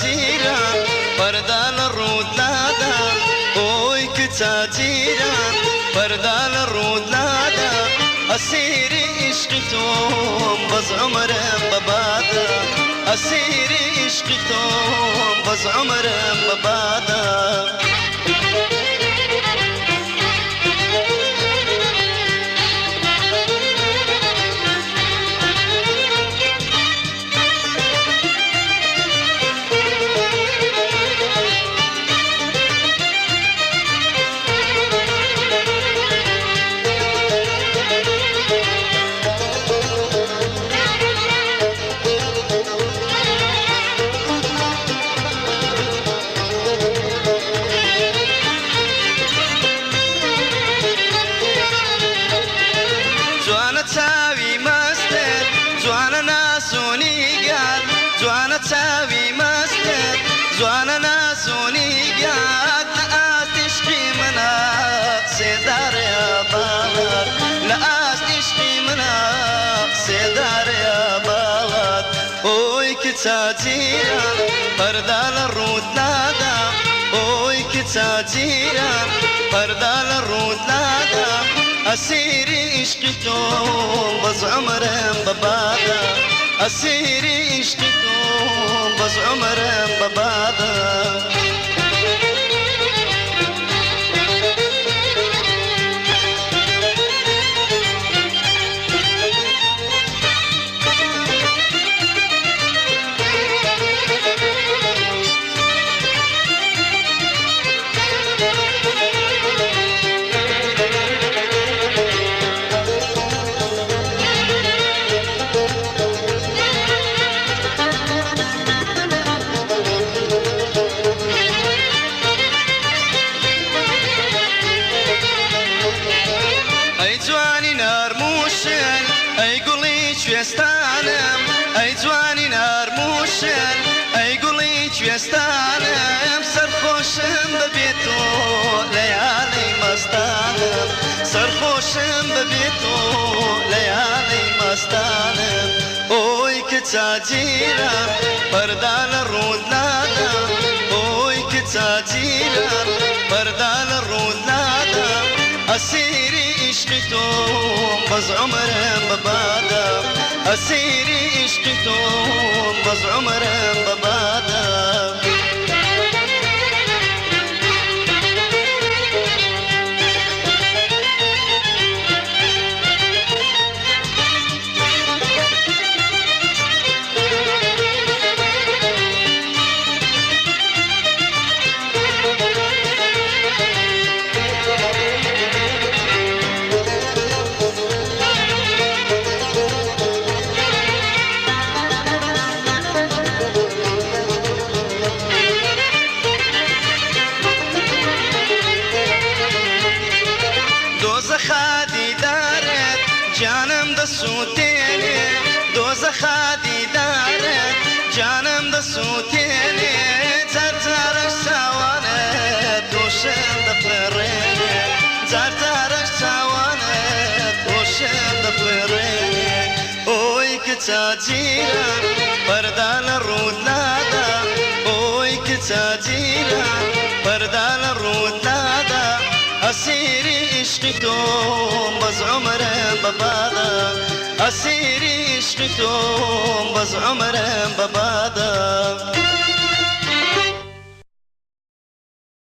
جیران پەردە لە ڕووت لادا، ئۆی کچە جیران پەردە لە ڕووت لادا، ئەسیری ئیشقی تۆم بەس عومرم بە بادا، ئەسیری ئیشقی تۆم بەس عومرم بە بادا. جوانە چاوی مەستت، جوانە ناز و نیگات، جوانە چاوی مەستت، جوانە ناز و نیگات، لە ئاست عیشقی منا سێدارەیا باڵات، لە ئاست عیشقی منا سێدارەیا باڵات، ئۆی کچە جیران پەردە لە ڕووت لادا، ئۆی کچە جیران پەردە لە ڕووت لادا، ئەسیری عیشقی تۆم بەس عومرم بە بادا، ئەسیری عیشقی تۆم بەس عومرم بە بادا. ئەی جوانی نەرموشن، ئەی گوڵی کوێستانم، ئەی جوانی نەرموشن، ئەی گوڵی کوێستانم، سەرخۆشم بەبێ تۆ لەیالی مەستانم، سەرخۆشم بەبێ تۆ لەیالی مەستانم، ئۆی کچە جیران پەردە لە ڕووت لادا، ئۆی کچە جیران پەردە لە ڕووت لادا، ئەسیری عیشقی تۆم بەس عومرم بە بادا، ئەسیری عیشقی تۆم بەس عومرم بە بادا. دۆزەخا دیدارت گیانم دەسووتێنێ، دۆزەخا دیدارت گیانم دەسووتێنێ، جار جارەش چاوانت هۆشم دەفڕێنێ، جار جارەش چاوانت هۆشم دەفڕێنێ، ئۆی کچە جیران پەردە لە ڕووت لادا، ئۆی کچە جیران پەردە لە ڕووت لادا، ئەسیری عیشقی تۆم بەس عومرم بە بادا، ئەسیری عیشقی تۆم بەس عومرم بە بادا.